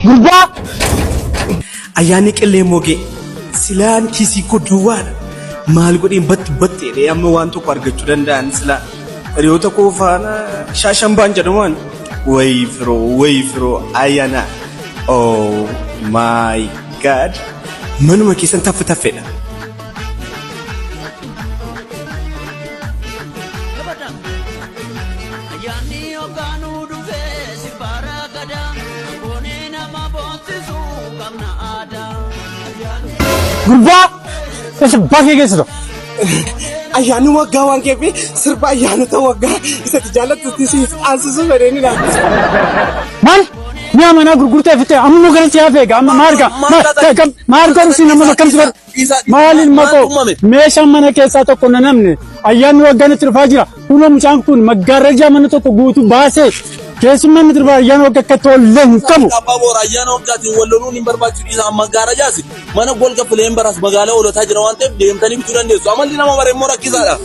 Gurbaa! Ayyaanni qillee mogee silaan kiisii koo duwwaadha. Maal godheen batti batti jedhee amma waan tokko argachuu danda'an silaa hiriyoota koo faana shaashambaan jedhamaan. Wayi firoo wayi firoo ayyaana. Oh my god. Manuma keessan taffe taffedha. Ayyaanni hoggaanuu dhufee si faara gadaa Goonee nama boonsisu qabna aadaa. Gurbaa! Isa bakkee geessitu. Ayyaanni waggaa waan kee fi sirba ayyaanota waggaa isatti jaallattutti siif aansisuu fedheen dha. Maal? Mi'a manaa gurgurtee fittee amma immoo gara si hafe egaa amma maal gaa? Maal godhu si nama akkam si godhu? Maal ilma koo meeshaan mana keessaa tokko na namne ayyaanni waggaan itti dhufaa jira. Kunoo mucaan kun maggaarrajaa mana tokko guutuu baasee keessummaan itti dhufaa ayyaana waggaa akka tollee hin qabu. Abbaa boora ayyaana waggaatiin wal loluun hin barbaachisu dhiisa maggaarajaas mana golga fileen baraas magaalaa oolataa jira waan ta'eef deemtanii bituu dandeessu. Amalli nama bare immoo rakkisaadha.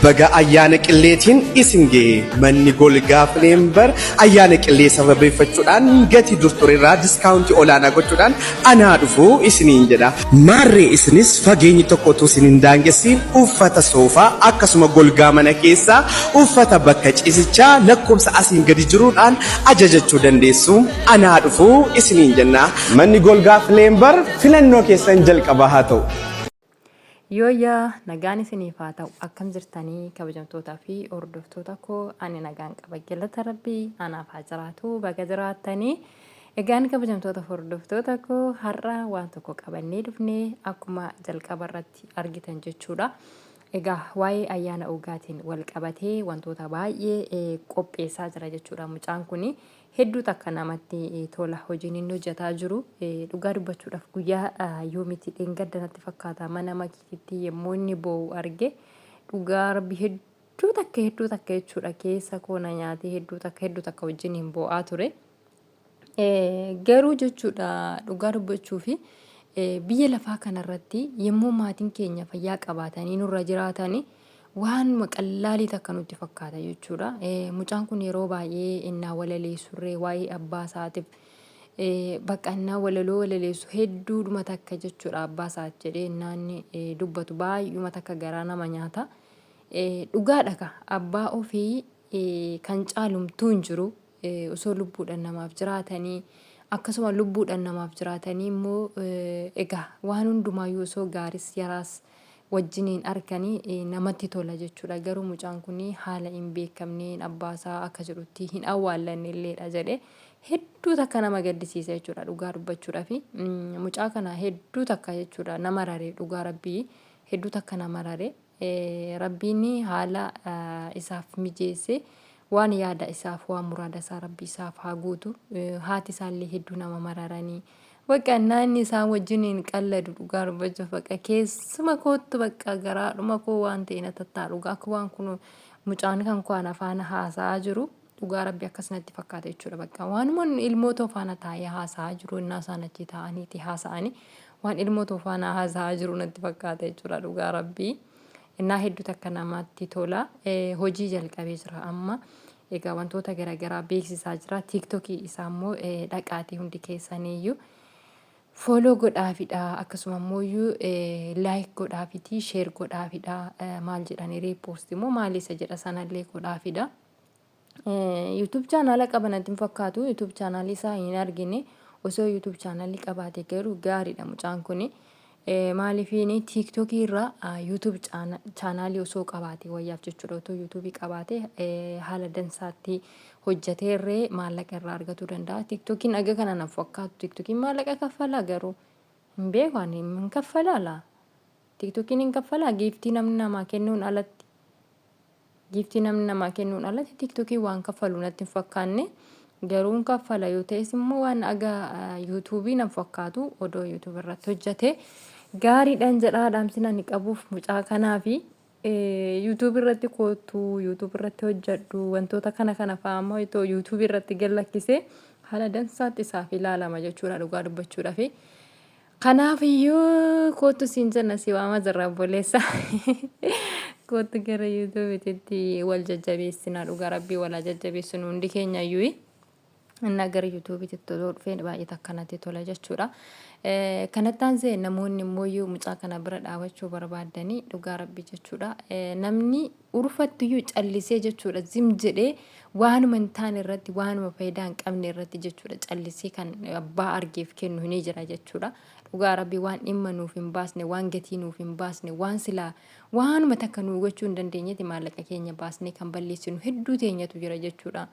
Baga ayyaana qilleetiin isin ga'e. Manni golgaa Fileembar ayyaana qillee sababeeffachuudhaan gatii dur turerraa diskaawuntii olaanaa gochuudhaan anaa dhufu isiniin jedha. Maarree isinis fageenyi tokko utuu isin hin daangessiin uffata soofaa akkasuma golgaa mana keessaa uffata bakka ciisichaa lakkoofsa asiin gadi jiruudhaan ajajachuu dandeessu. Anaa dhufu isiniin jenna. Manni golgaa Fileembar filannoo keessan jalqabaa haa ta'u. Yooyyaa nagaan isiniif haa ta'u akkam jirtanii kabajamtootaa fi hordoftoota koo ani nagaan qaba galata rabbii anaaf haa jiraatu baga jiraattanii egaan kabajamtoota hordoftoota koo har'a waan tokko qabannee dhufnee akkuma jalqaba irratti argitan jechuudha. Egaa waa'ee ayyaana ogaatiin wal qabatee wantoota baay'ee qopheessaa jira jechuudha mucaan kuni. Hedduu takka namatti tola hojiin inni hojjataa jiru. Dhugaa dubbachuudhaaf guyyaa yoomiti dheengadda natti fakkaata mana makiititti yommuu inni boo'u arge dhugaa rabbi hedduu takka hedduu takka jechuudha keessa koo na nyaatee hedduu takka hedduu takka wajjin hin boo'aa ture. Garuu jechuudha dhugaa dubbachuufi biyya lafaa kanarratti yommuu maatiin keenya fayyaa qabaatanii nurra jiraatanii Waanuma qallaalii takka nutti fakkaata jechuudha. Mucaan kun yeroo baay'ee innaa walaleessurree waa'ee abbaa isaatiif bakka innaa walaloo walaleessu hedduudhuma takka jechuudha abbaa isaaf jedhee innaa inni dubbatu baay'uma takka garaa nama nyaata. Dhugaadha ka abbaa ofii kan caalumtuu hin jiru osoo lubbuudhaan namaaf jiraatanii akkasuma lubbuudhaan namaaf jiraatanii immoo egaa waan hundumaayyuu osoo gaaris yaraas wajjiniin arkanii namatti tola jechuudha. Garuu mucaan kun haala hin beekamneen abbaasaa akka jedhutti hin awwaallanne illeedha jedhe hedduu takka nama gaddisiisa jechuudha dhugaa dubbachuudhafi mucaa kana hedduu takka jechuudha nama rare dhugaa rabbii hedduu takka nama rare. Rabbiin haala isaaf mijeesse waan yaada isaaf waan muraada isaa rabbi isaaf haa guutu. Haati isaallee hedduu nama mararanii. Bakka naanni isaan wajjin hin qalladu dhugaa dubbachuuf bakka keessuma koottu bakka garaadhuma koo waan ta'e na tattaa dhugaa akka waan kun mucaan kan koo ana faana haasa'aa jiru dhugaa rabbi akkas natti fakkaata jechuudha bakka waanuma ilmoo too faana taa'ee haasa'aa jiru innaa isaan achi taa'aniiti haasa'anii waan ilmoo too faana haasa'aa jiru natti fakkaata jechuudha dhugaa rabbii. Innaa hedduu takka namatti tola. Hojii jalqabee jira amma. Egaa wantoota garaagaraa beeksisaa jira. Tiiktokii isaa immoo dhaqaatii hundi keessaniiyyuu fooloo godhaafidha. Akkasuma immoo laayik godhaafiti, sheer godhaafidha. Maal jedhanii reepoosti immoo maal isa jedha sanallee godhaafidha. YouTube chaanaala qaba natti hin fakkaatu. YouTube chaanaalii isaa hin argine. Osoo YouTube chaanaalii qabaate garuu gaariidha mucaan kuni. Maaliifiin TikTokii irraa YouTube chaanaalii osoo qabaate wayyaaf jechuudha. Otoo YouTube qabaate haala dansaatti hojjetee irree maallaqa irraa argatuu danda'a. TikTokiin aga kana na fakkaatu. TikTokiin maallaqa kaffalaa garuu hin beeku ani hin kaffalaa laa. TikTokiin hin kaffalaa giiftii namni namaa kennuun alatti. Giiftii namni namaa kennuun alatti tiktokiin waan kaffalu natti hin fakkaanne. Garuu hin kaffala yoo ta'es immoo waan aga yuutuubii nan fakkaatu odoo yuutuubii irratti hojjate gaariidhaan jedhaa dhaamsin ani qabuuf mucaa kanaa fi yuutuubii irratti koottu yuutuubii irratti hojjadhu wantoota kana kana fa'aa immoo itoo yuutuubii irratti gad lakkisee haala dansaatti isaaf ilaalama jechuudha dhugaa dubbachuudhaafi. Kanaaf iyyuu koottu siin jenna si waama jirra obboleessa. Koottu gara yuutuubititti wal jajjabeessina dhugaa rabbii wal haa jajjabeessinu hundi keenya iyyuu. Innaa gara yuutuubiitti toluu dhufee baay'ee takka natti tola jechuudha. Kanatti aansee namoonni immoo mucaa kana bira dhaabachuu barbaaddanii dhugaa rabbi jechuudha. Namni urfattuyyuu callisee jechuudha zim jedhee waanuma hin taane irratti waanuma faayidaa hin qabne irratti jechuudha callisee kan abbaa argeef kennu ni jira jechuudha. Dhugaa rabbi waan dhimma nuuf hin baasne, waan gatii nuuf hin baasne, waan silaa waanuma takka nuu gochuu hin dandeenyetti maallaqa keenya baasnee kan balleessinu hedduu teenyatu jira jechuudha.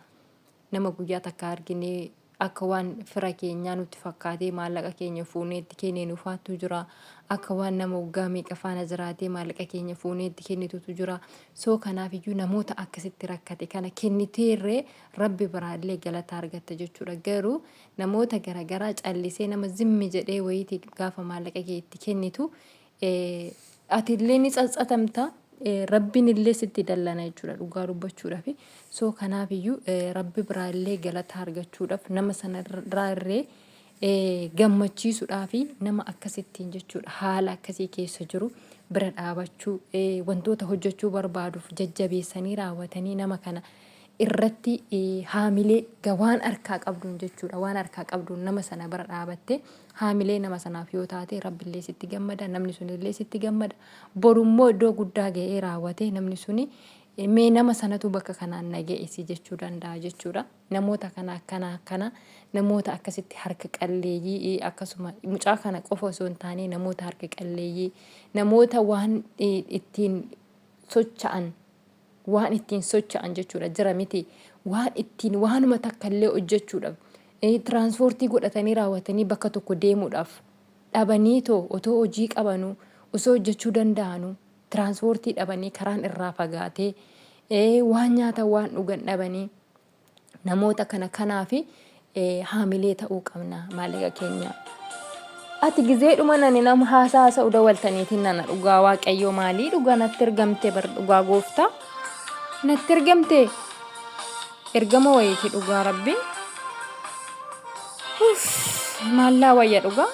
Nama guyyaa takka arginee akka waan fira keenyaa nutti fakkaatee maallaqa keenya fuunee itti kenninu faatu jira. Akka waan nama waggaa meeqa faana jiraatee maallaqa keenya fuunee itti kennitutu jira. So kanaafiyyuu namoota akkasitti rakkate kana kenniteerree rabbi biraallee galata argatta jechuudha. Garuu namoota garagaraa callisee nama zimmi jedhee wayiiti gaafa maallaqa kee itti kennitu ati illee ni tsatsatamta, rabbiin illee sitti dallana jechuudha dhugaa dubbachuudhaaf. So kanaaf iyyuu rabbi biraa illee galata argachuudhaaf, nama sana irraa illee gammachiisuudhaaf, nama akkasittiin jechuudha haala akkasii keessa jiru bira dhaabachuu, wantoota hojjechuu barbaaduuf jajjabeessanii raawwatanii nama kana irratti haamilee waan harkaa qabduun jechuudha, waan harkaa qabduun nama sana bira dhaabattee haamilee nama sanaaf yoo taate, rabbillee sitti gammada, namni sunillee sitti gammada. Borummoo iddoo guddaa ga'ee raawwatee namni suni mee nama sanatu bakka kanaan na ga'e si jechuu danda'a jechuudha. Namoota kana akkana akkana, namoota akkasitti harka qalleeyyii, akkasuma mucaa kana qofa osoo hin taane namoota harka qalleeyyii, namoota waan ittiin socha'an, waan ittiin socho'an jechuudha jira miti, waan ittiin waanuma takka illee hojjechuudhaaf tiraanspoortii godhatanii raawwatanii bakka tokko deemuudhaaf dhabanii too, otoo hojii qabanuu, osoo hojjechuu danda'anuu tiraanspoortii dhabanii, karaan irraa fagaatee waan nyaatan waan dhugan dhabanii, namoota kana kanaafi haamilee ta'uu qabna maallaqa keenya. Ati gizeedhuma nani nama haasaa haasa'u dawaltaniitiin nana, dhugaa waaqayyoo maalii, dhugaa natti ergamte bar, dhugaa gooftaa natti ergamte, ergama wayiiti dhugaa rabbi. Maallaa wayya dhugaa.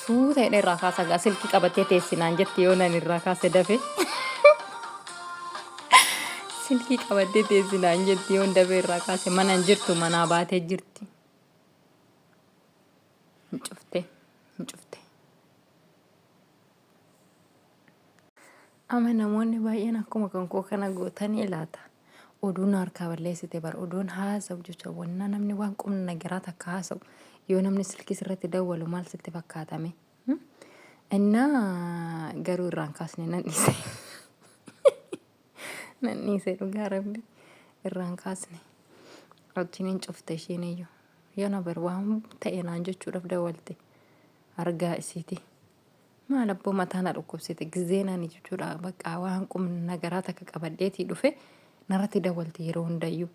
Suuta jedhee irraa kaasa gaa, silkii qabattee teessinaan jetti yoo nan irraa kaase dafe. Silkii qabattee teessinaan jetti yoon dafee irraa kaase, mana hin jirtu, manaa baatee jirti. Hin cufte, hin cufte. Amma namoonni baay'een akkuma kan koo kana gootanii laata? Oduun harkaa balleessite bar, oduun haasa'u jecha wannaa namni waan qubna nagaraa takka haasa'u yoo namni silkii sirratti dawwalu maal sitti fakkaatame? Innaa garuu irraan kaasne, nan dhiise. Nan dhiise dhugaa rabbi irraan kaasne. Achiin hin cufte isheen iyyuu. Yoo na bar waan ta'e naan jechuudhaaf dawwalte argaa isiiti. Maal abboo, mataa na dhukkubsite gizeen ani jechuudha, bakka waan qubna nagaraa takka qabadheetii dhufe narratti dawwalte yeroo hundayyuu.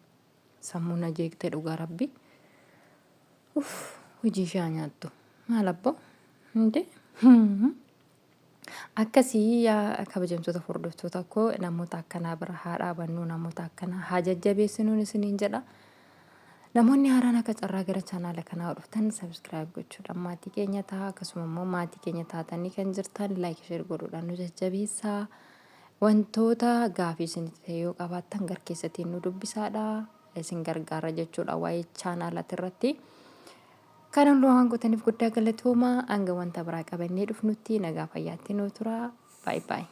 Sammuu na jeeqte dhugaa rabbi. Uff, hojii ishee haa nyaattu. Maal abboo? Hundee? Akkasii yaa kabajamtoota hordoftoota koo, namoota akkanaa bira haa dhaabannu, namoota akkanaa haa jajjabeessinuun isiniin jedha. Namoonni haaraan akka carraa gara chaanaala kanaa dhuftan subscribe gochuudhaan maatii keenya ta'a. Akkasuma immoo maatii keenya taatanii kan jirtan like, share godhuudhaan nu jajjabeessaa. Wantoota gaafii isinitti ta'e yoo qabaattan gar keessatiin nu dubbisaadha. Isin gargaara jechuudha waa'ee chaanaalati irratti. Kan hundumaa waan gootaniif guddaa galatoomaa. Hanga wanta biraa qabannee dhufnutti nagaa fayyaatti nuu tura. Baay'ee baay'ee.